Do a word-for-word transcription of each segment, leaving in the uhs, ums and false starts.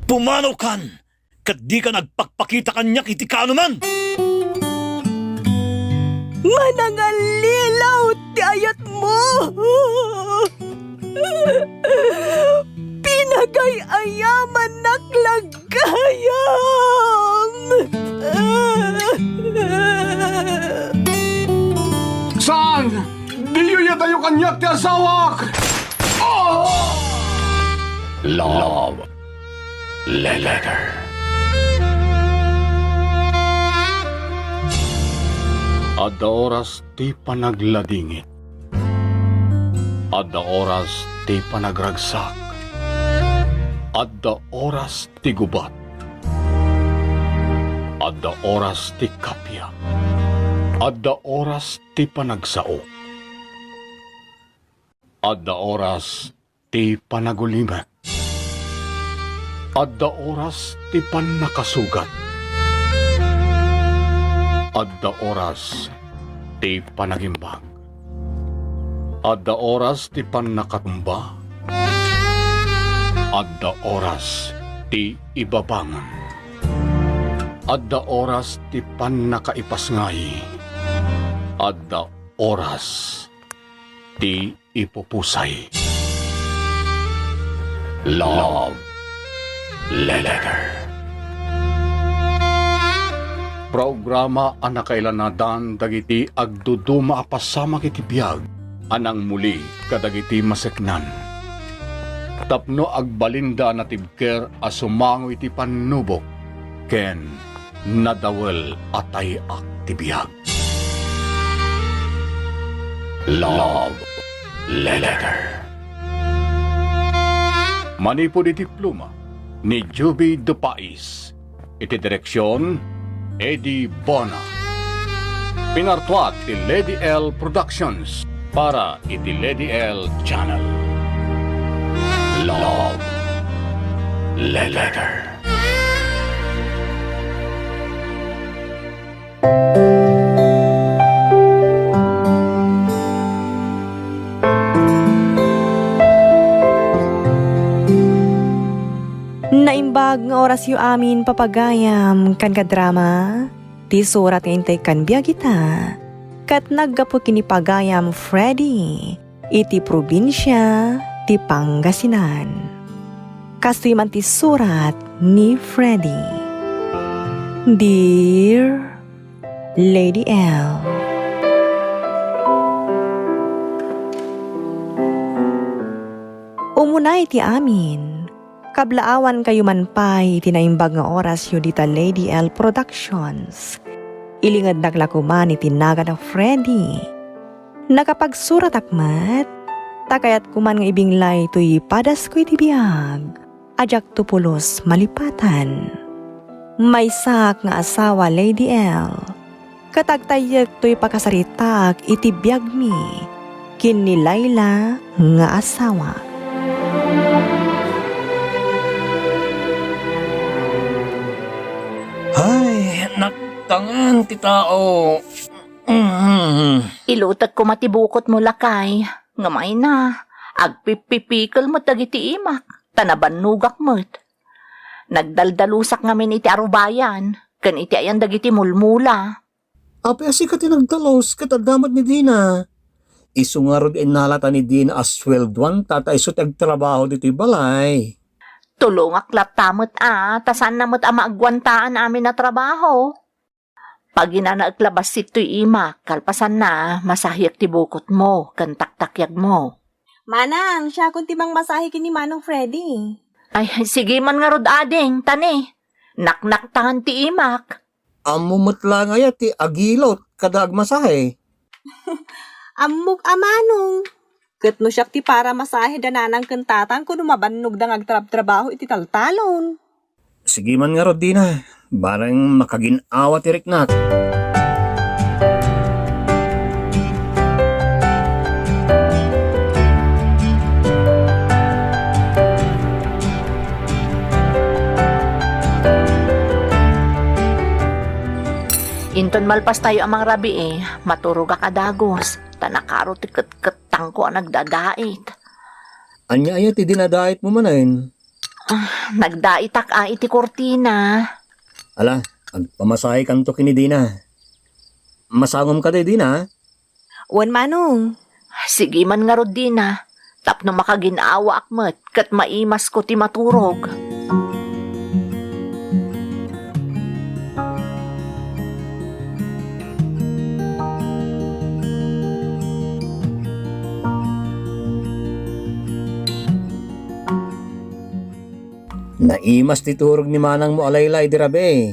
Pumanawkan, ket dika agpakpakita kaniak iti kaanoman. Manangallilaw ti ayatmo. Pinagay-ayamannak la gayam. Saan? Diyo iyadayo kaniak ti asawak! Oh! Love Letter. Adda oras ti panagladingit. Adda oras ti panagragsak. Adda oras ti gubat. Adda oras ti kappia. Adda oras ti panagsao. Adda oras ti panagulimek. Adda oras ti pannakasugat. Adda oras ti panagimbag. Adda oras ti pannakatumba. Adda oras ti ibabangon. Adda oras ti pannakaipasngay. Adda oras ti ipupusay. Love Letter. Programa a nakailanadan dagiti agduduma a pasamak iti biag a nangmuli kadagiti maseknan. Tapno agbalinda a natibker a sumango iti pannubok ken nadawel a tay-ak ti biag. Love Letter. Manipud iti pluma ni Juby de Pais, iti direksion, Eddie Bona. Pinartuat ti Lady L Productions para iti Lady L Channel. Love Letter. Naimbag nga orasyo amin, papagayam, ken kadrama, ti surat nga intay kan biag ita, ket naggapu ken ni pagayam Freddy, iti probinsia ti Pangasinan. Kastoy man ti surat ni Freddy. Dear Lady L, umuna iti amin, kablaawankayo man pay iti naimbag nga orasyo dita Lady L Productions. Ilingednak la koman iti nagan a Freddy. Nakapagsuratak met, ta kayatko man nga ibinglay toy padasko iti biag a diakto pulos malipatan. Maysaak nga asawa, Lady L, ket agtayyek toy pakasaritaak iti biagmi ken ni Laila nga asawa. Ay, naktangan ti tao. Mm. Ilutek koma ti bukotmo, lakay. Ngem ay na, agpippipikel met dagiti imak, ta nabannogak met. Nagdaldalusak ngamin iti arubayan, ken iti ayan dagiti mulmula. Apay a sika ti nagdalus ket adda met ni Dina? Isu ngarud innalata ni Dina a sueldoanta ta isu ti agtrabaho ditoy balay. Tulongak latta met a, ta saanna met a maagwantaan amin a trabaho. Paginanaek la bassit toy imak, kalpasanna, masahek ti bukotmo ken taktakiagmo. Manang, siakon ti mangmasahe ken ni Manong Freddy. Ay, sige man ngarud, ading, ta ne, naknaktangan ti imak. Ammo met la nga aya ti agilot kada agmasahe? Ammok a, Manong. Ket no siak ti paramasahe da nanang ken tatang, kuno mabannogda nga agtrabtrabaho iti taltalon. Sige man ngarud, Dina, bareng makagin-awa ti riknak. Inton malpastayo a mangrabii, maturogak a dagus, ta nakaro ti ketkettangko a nagdadait. Ania aya ti dinadaitmo manen? Ah, nagdaitak a iti kurtina. Ala, agpamasahikanto ken ni Dina. Masangom kadi, Dina? Wen, Manong. Sige man ngarud, Dina, tapno makagin-awaak met ket maimasko ti maturog. Naimas ti turog ni manangmo a Layla idi rabii.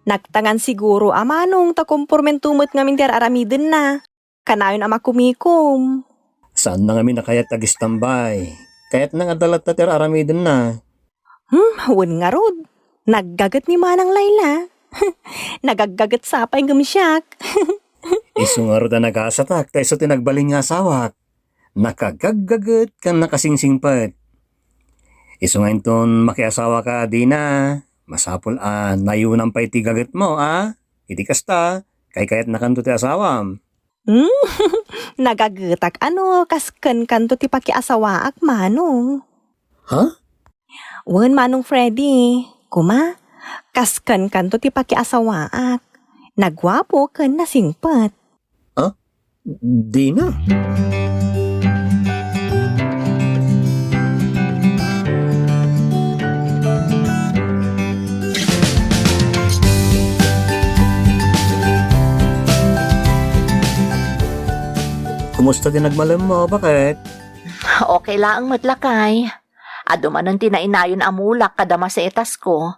Nagtangan siguro a manong ta kompormento met ngamin ti ar-aramidenna. Kanayon a makumikom. Saanna ngamin a kayat agistambay. Kayatna nga adda latta ti ar-aramidenna. Hmm, wen ngarud. Naggaget ni Manang Layla. Nagaggaget sa pay ngem siak. Isu ngarud a nagasatak, ta isu ti nagbalin nga asawak. Nakagaggaget ken nakasingsingpet. Isu nga inton makiasawaka, Dina, masapul a nayonam pay ti gagetmo, a? Iti kasta, kaykayatnakanto ti asawam. Hmm? Nagagetak a no kas kenkanto ti pakiasawaak, Manong. Ha? Wen, Manong Freddy, kuma, kas kenkanto ti pakiasawaak. Naguapo ken nasingpet. Ha? Dina? Kumusta ti nagmalemmo, baket? Okay laeng met, lakay. Adu manen ti nainayon a mulak kada masetasko.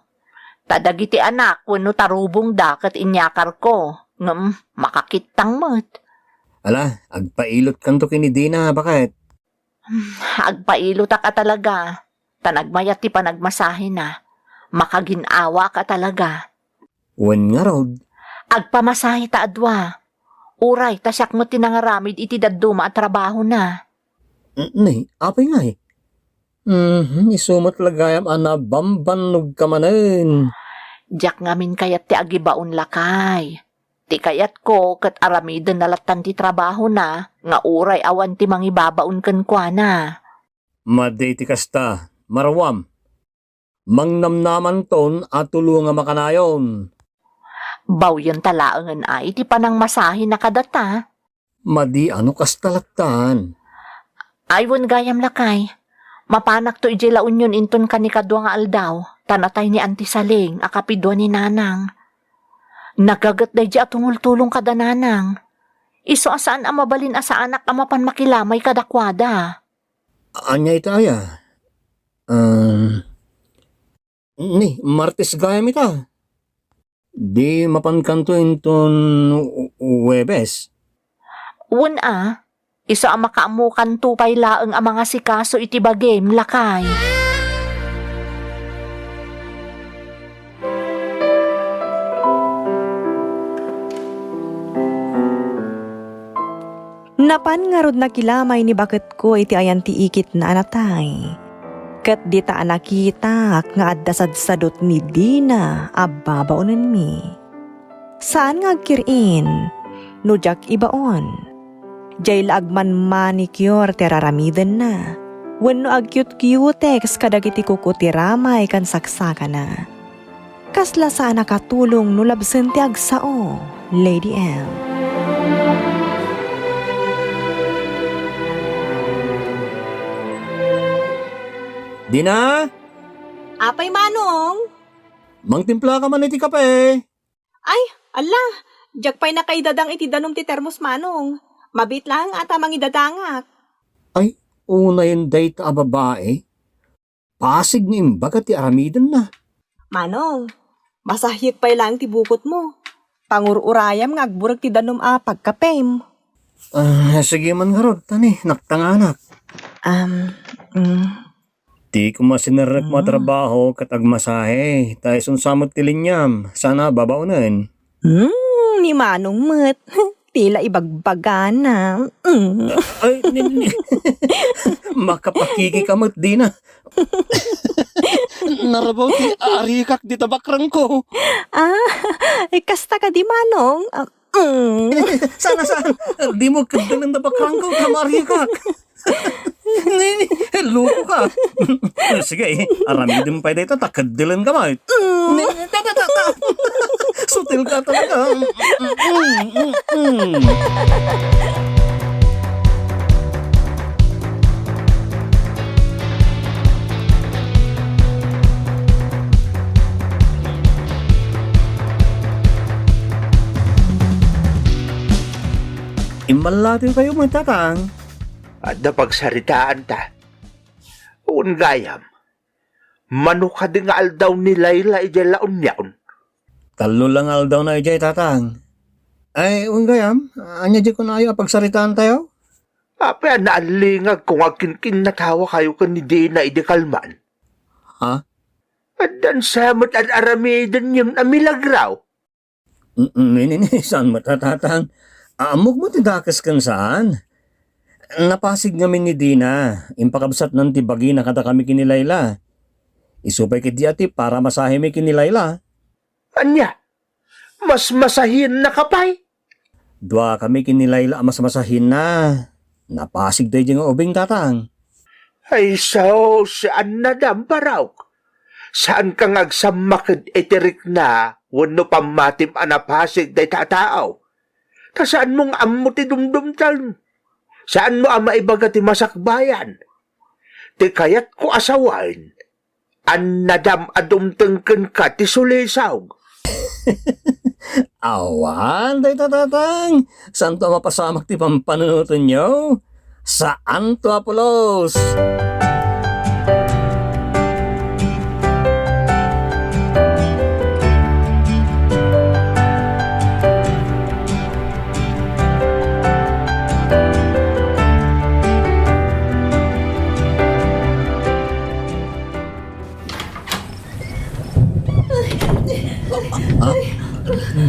Ta dagiti anak wenno tarubongda ket inyakarko, ngem makakittang met. Ala, agpailotkanto ken ni Dina, baket? Agpailotak a talaga, ta nagmayat ti panagmasahena. Makagin-awaak a talaga. Wen ngarud? Agpamasahe ta a dua. Uray, ta siak met ti nangaramid iti dadduma a trabahona. N-, ni, apay ngay? Mhm, isu met la gayam a nabambannogka manen. Diak ngamin kayat ti agibaon, lakay. Ti kayatko ket aramidenna lattan ti trabahona nga uray awan ti mangibabaon kenkuana. Madi ti kasta, maruam. Mangnamnamanton a tulo nga makanayon. Bawenta laengen ay ti panangmasahena kadata. Madi a no kasta lattan. Ay, wen gayam, lakay. Mapanakto idiay La Union inton kanikadua nga aldaw, ta natay ni Auntie Saling a kapidua ni Nanang. Nagaget daydi a tumultulong kada Nanang. Isu a saan a mabalin a saanak a mapan makilamay kadakuada. Ania ita aya? Um, ni, Martes gayam ita. Di mapankanto inton Huwebes? Wen a, isu a makaammokanto pay laeng a mangasikaso iti bagim, lakay. Napan ngarud nakilamay ni baketko iti ayan ti ikitna a natay. Ket dita a nakitak nga adda sadsadot ni Dina a babaonenmi. Saan nga agkir-in no diak ibaon. Diay la agmanmanicure ti raramidenna, wenno agcute-cutex kadagiti kuko ti ramay ken saksakana. Kasla saan a katulong no labsen ti agsao, Lady M. Dina? Apay, Manong? Mangtimplaka man iti kape. Ay, alla, diak pay nakaidadang iti danum ti termos, Manong. Mabiit laeng a ta mangidadangak. Ay, unayen dayta a babai. Pasig nga imbaga ti aramidenna. Manong, masahyek pay laeng ti bukotmo. Pangur-urayam nga agburek ti danum a pagkapem. Ah, sige man ngarud, tani, naktanganak. Um, mm. Ti koma sinerrek mo a trabaho ket agmasahe, ta isun sa met ti liniam, saan a babaonen. Hmm, ni Manong met. Ti la ibagbagana. Mm. Ay, ni, ni, makapakiki ka met, Dina. Narabaw ti arikak dita bakrangko. Ah, eh, kasta kadi, Manong? Ah, mm. Sana, sana. Di mo kaddanan da bakrangko, ta maarikak. Ni, ni, loko ka. Sige, aramidem pay dayta ta keddelen ka met. Ni, ta, ta, ta, ta. Sutil ka talaga. Immallatiw kayo met, Tatang. Adda pagsaritaanta. Wen gayam, mano kadi nga aldaw ni Laila idiay La Union? Tallo la nga aldawna idiay, Tatang. Ay, wen gayam, ania di kunayo a pagsaritaantayo? Apay a naallingagko nga agkinkinnatawa kayo ken ni Dina idi kalman? Ha? Addan sa met ad-aramiden ngem a milagro. N-, n-, ni, ni, ni, saan met a, Tatang? Ammok met ti dakes ken saan? Napasig ngamin ni Dina, impakabsatnan ti bagina kadakami ken ni Laila. Isu pay ketdi a ti paramasahe mi ken ni Laila. Ania? Mas masahiennaka pay? Duakami ken ni Laila a mas masahienna. Napasig daydi nga ubing, Tatang. Ay, sus, annadam, Barok. Saanka nga agsammaked iti rikna wenno pammatim a napasig dayta a tao? Ta saanmo nga ammo ti dumdumtam. Saanmo a maibaga ti masakbayan. Ti kayatko a sawen, annadam a dumteng kenka ti sulisog. Awan dayta, Tatang. Saanto a mapasamak ti pampanunotenyo? Saanto a pulos. Ah,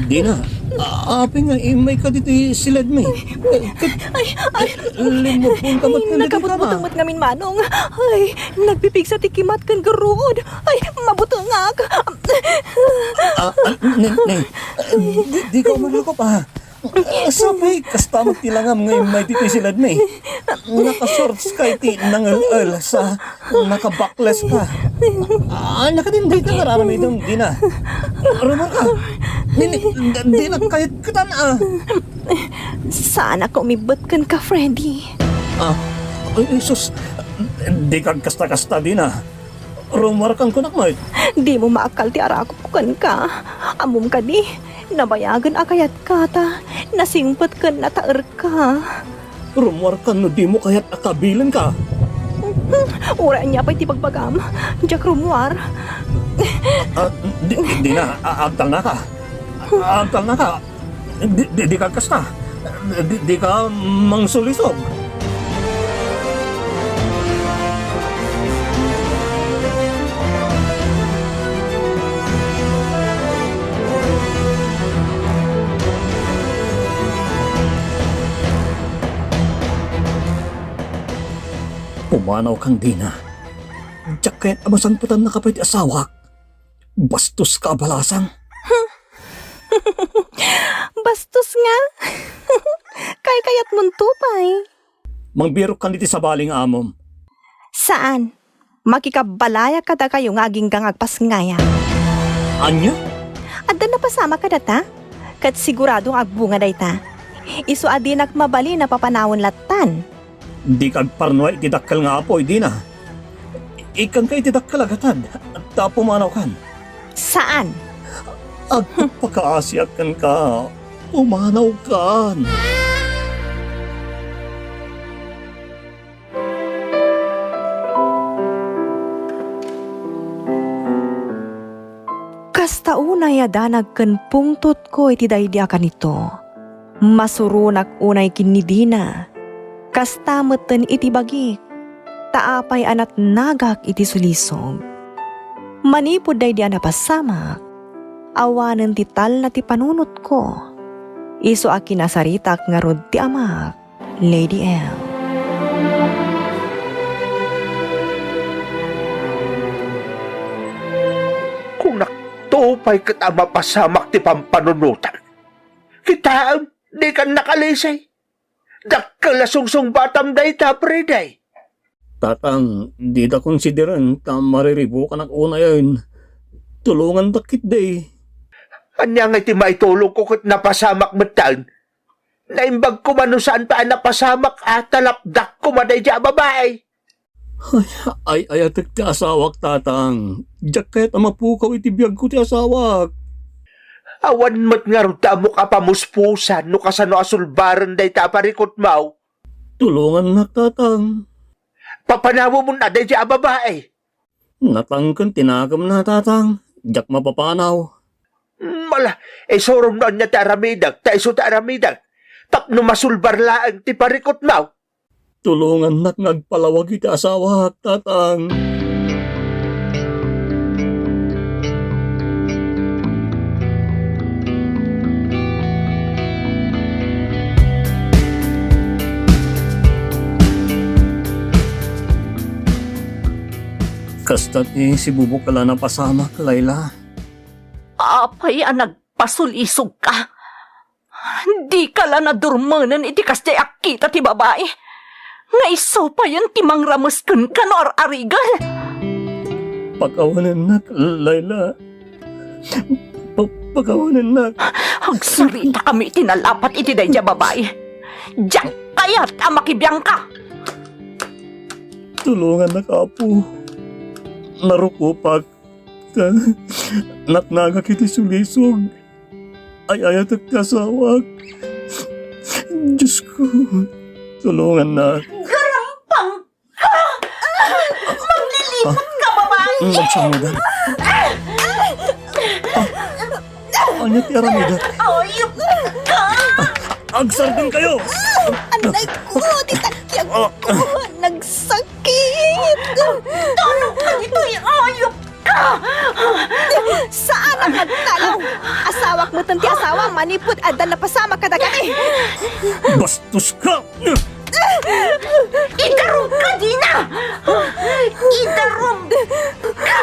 Dina, a-, apay nga immayka ditoy siledmi? Ay, ay, ay. Limmupon ka met ken dagiti kama. Nakabutbuteng met ngamin, Manong. Ay, nagpipigsa ti kimat ken garruod. Ay, mabutengak. Ah, ah, ni, ni, di, di ka umalukup, ah. Ah, sapay, kasta met ti langam nga immay ditoy siledmi. Naka-shorts ka iti nangel-el sa nakabakles ka. Ah, nakadinday ka nga raramidem, Dina. Rumor ka. Ni, ni, di, di na kayat katan, ah. Saanak umibbet kenka, Freddy. Ah, ay, ay, sus. Di ka kasta-kasta, Dina. Rummuarkan kunak met. Dimo maakal ti arakupko kenka. Ammom kadi, nabayagen a kayatka ta nasingpet ken nataerka. Rummuarkan no dimo kayat a kabilenka. Uray ania pay ti bagbagam, diak rummuar. Ah, di, di, Dina, a-, agtalnaka. Agtalnaka. Di, di, di ka kasta. Di, di ka mangsulisog. Pumanaw kang Dina. Diak kayat a masangpetannaka pay ti asawak. Bastos ka a balasang. Bastos nga. Kaykayatmonto pay. Mangbirok kan iti sabali nga amom. Saan. Makikabalayak kadakayo nga agingga nga agpasngayam. Ania? Adda napasamak kadata? Ket sigurado nga agbunga dayta. Isu a dinak mabalin a papanawen lattan. Dika agparnua iti dakkel nga apuy, Dina. Ikkanka iti dakkel a gatad, ta pumanawkan. Saan? Agpakaasiak kenka. Pumanawkan. Kasta unay a danag ken pungtotko iti daydi a kanito. Masuronak unay ken ni Dina. Kasta metten iti bagik, ta apay a natnagak iti sulisog. Manipud daydi a napasamak, awanen ti talna ti panunotko. Isu a kinasaritak ngarud ti amak. Lady L. Kunakto pay ket a mapasamak ti pampanunotak. Kitaem, dikan nakalisi. Dakkel a sungsungbatam dayta, Freddy. Tatang, dida konsideren ta mariribukanak unayen. Tulongandak ketdi. Ania ngay ti maitulongko ket napasamak metten? Naimbag koma no saan pay a napasamak a talapdak koma daydiay a babai. Ay, ay-ayatek ti asawak, Tatang. Diak kayat a mapukaw iti biagko ti asawak. Awan met ngarud ti ammok a pamuspusan no kasano a sulbaren dayta a parikutmaw. Tulongannak, Tatang. Papanawemon a daydiay a babai. Natangken ti nakemna, Tatang. Diak mapapanaw. Mala, isurom no ania ti aramidek, ta isu ti aramidek. Tapno masulbar laeng ti parikutmaw. Tulongannak nga agpalawag iti asawak, Tatang. Kasta ti sibubukal a napasamak, Layla. Apay a nagpasulisog ka? Dika la nadurmenen iti kasdiay a kita ti babai nga isu payen ti mangrames kenka no ar-arigel. Pakawanennak, Layla. Pa-, pakawanennak. Agsaritakami iti nalapat iti daydiay a babai. Diak kayat a makibiangka. Tulongannak, Apo. Narukopak. Ta natnagak iti sulisog. Ay-ayatek ti asawak. Diosko, tulongannak. Garampang ka! Maglilipot ka, babai! Mm, agsangodan. Ah, ania ti aramidek? Ayop ka! Agsardengkayo! Anay ko, ti takiag ko, nagsakit! Tulong ka ditoy, ayop ka! Saan a nagtalaw? Asawak metten ti asawa, manipud adda napasamak kadagami. Bastos ka! Idarum ka dina! Idarum ka!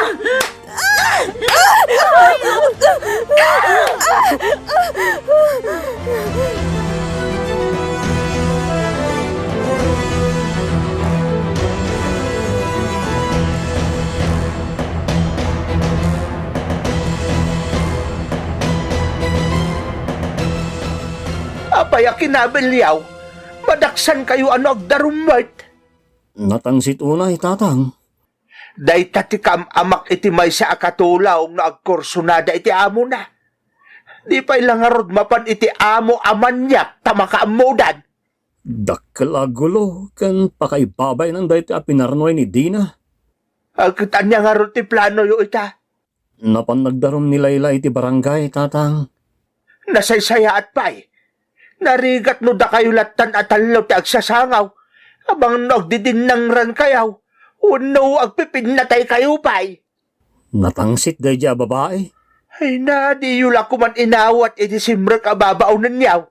Apay a kinabelliaw? Madaksankayo a no agdarum met? Natangsit unay, Tatang. Dayta ti kaam-amak iti maysa a katulong no agkursunada iti amona. Di pay la ngarud mapan iti amo a maniak ta makaammodan. Dakkel a gulo ken pakaibabayanan daytoy a pinarnuay ni Dina. Ket ania ngarud ti planoyo ita? Napan nagdarum ni Layla iti barangay, Tatang. Nasaysayaat pay. Narigat no dakayo lattan a tallo ti agsasangaw. Amangan no agdidinnangrankayo wenno agpipinnataykayo pay. Natangsit daydiay a babai. Ay na, diyo la koman inawat iti simrek a babaonenyo.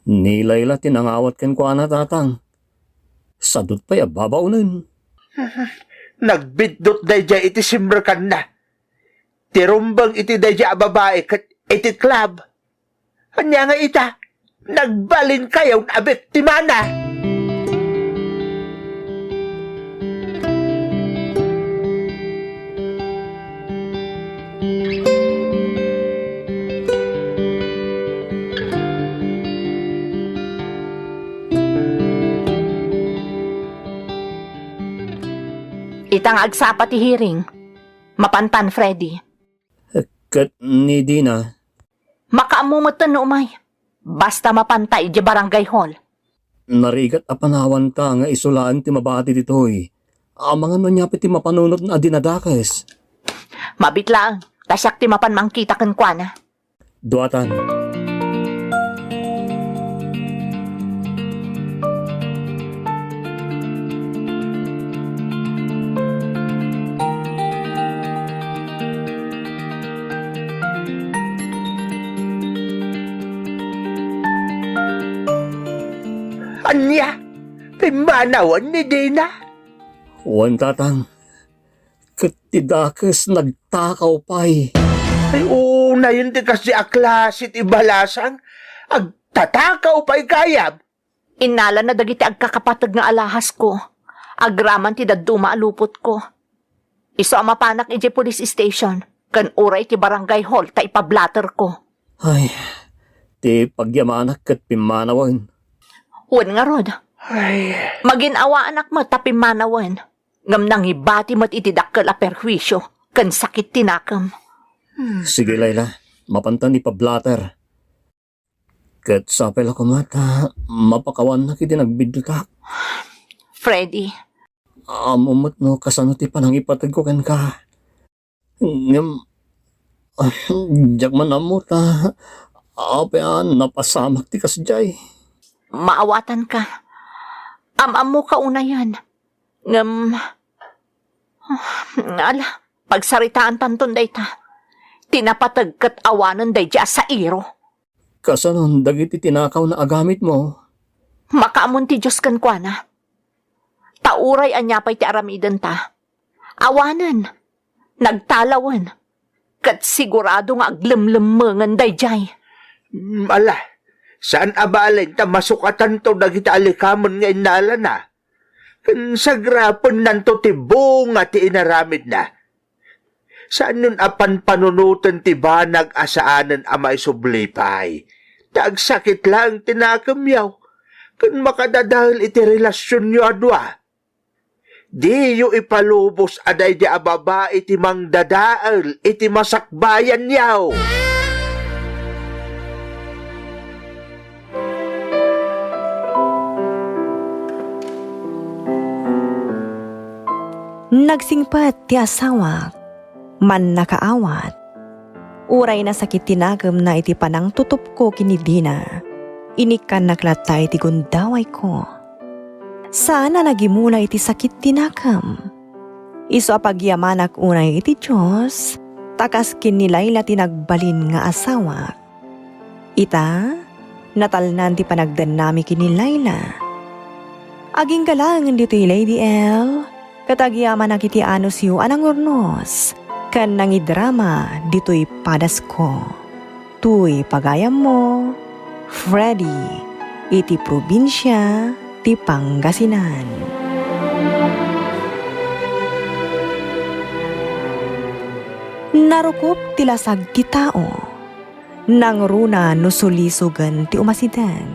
Ni Layla ti nangawat kenkuana, Tatang. Sadut pay a babaonen. Nagbiddut daydiay iti simrekanna. Ti rumbeng iti daydiay a babai ket iti club. Ania nga ita, nagbalinkayon a biktimana. Ita nga agsapa ti hearing, mapantan, Freddy. Ket ni Dina? Makaammo metten no umay. Basta mapanta idiay barangay hall. Narigat a panawanta nga isu laeng ti mabati ditoy. Amangan no ania pay ti mapanunotna a dinadakes. Mabiit laeng, ta siak ti mapan mangkita kenkuana. Duatan. Ania? Pimmanawen ni Dina? Wen, Tatang. Ket ti dakes nagtakaw pay. Ay, unayen ti kasdi a klase ti balasang. Agtatakaw pay gayam. Innalana dagiti agkakapateg nga alahasko. Agraman ti dadduma a lupotko. Isu a mapanak idiay police station ken uray ti barangay hall ta ipablaterko. Ay, ti pagyamanak ket pimmanawen. Wen ngarud, Ay, magin-awaanak met ta pimmanawen, ngem nangibati met iti dakkel a perhuisio ken sakit ti nakem. Sige, Laila, mapantan ipablater. Ket sapay la koma ta mapakawannak iti nagbiddutak. Freddy. Ammom met no kasano ti panangipategko kenka. Ngem, diak man ammo ta apay a napasamak ti kasdiay. Maawatanka. Am-ammoka unayen. Ngem, ala, pagsaritaantanton dayta. Ti napateg ket awanen daydi a sairo. Kasanon dagiti tinakawna a gamitmo? Makaammon ti Dios kenkuana. Ta uray ania pay ti aramidenta, awanen, nagtalawen, ket sigurado nga aglemlemmengen daydiay. Mm, ala, saan a balen ta masukatanto dagiti alikamen nga innalana. Ken sagrapennanto ti bunga ti inaramidna. Saanyon a panpanunoten ti banag a saanen a maisubli pay, ta agsakit laeng ti nakemyo, ken makadadael iti relasionyo a dua. Diyo ipalubos a daydi a babai ti mangdadael iti masakbayanyo. Nagsingpet ti asawak, mannakaawat. Uray nasakit ti nakemna iti panangtutupko ken ni Dina, inikkannak latta iti gundawayko. Saan a nagimula iti sakit ti nakem. Isu a pagyamanak unay iti Dios, ta kas ken ni Laila ti nagbalin nga asawak. Ita, natalnan ti panagdannami ken ni Laila. Agingga laengen ditoy, Lady L, ket agyamanak iti anusyo a nangurnos ken nangidrama ditoy padasko. Toy pagayammo, Freddy, iti probinsia ti Pangasinan. Narukop ti lasag ti tao. Nangruna no sulisogen ti umasideg.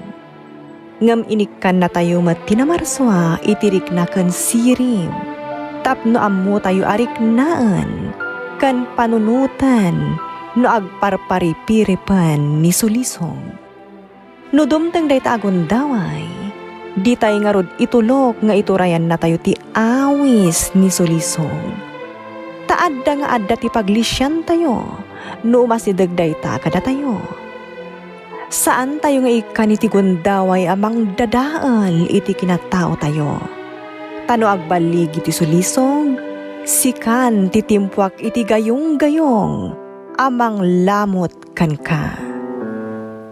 Ngem inikkannatayo met ti namarsua iti rikna ken sirib, tapno ammotayo a riknaen ken panunoten no agparparipiripen ni sulisog. No dumteng dayta a gundaway, ditay ngarud itulok nga iturayannatayo ti awis ni sulisog. Ta adda nga adda ti paglisiantayo no umasideg dayta kadatayo. Saantayo nga ikkan iti gundaway a mangdadael iti kinataotayo. Ta no agballigi ti sulisog, sikan ti timpuak iti gayunggayong a manglamot kenka.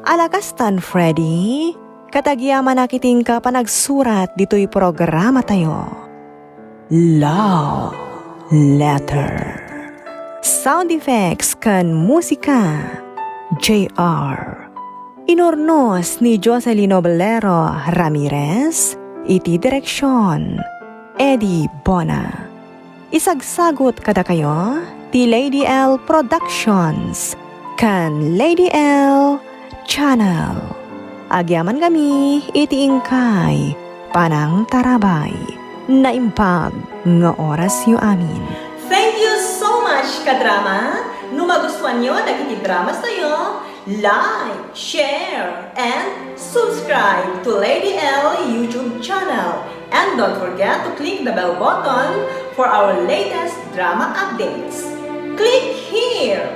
Ala kastan, Freddy, ket agyamanak iti inka panagsurat ditoy programatayo. Love Letter. Sound effects ken musika, J R. Inurnos ni Jocelyn Oblero Ramirez, iti direksion, Eddie Bona. Isagsagut kadakayo ti Lady L Productions ken Lady L Channel. Agyamankami iti inkay panangtarabay. Naimbag nga orasyo amin. Thank you so much, kadrama! No magustuanyo dagiti dramas tayo, like, share, and subscribe to Lady L YouTube channel. And don't forget to click the bell button for our latest drama updates. Click here!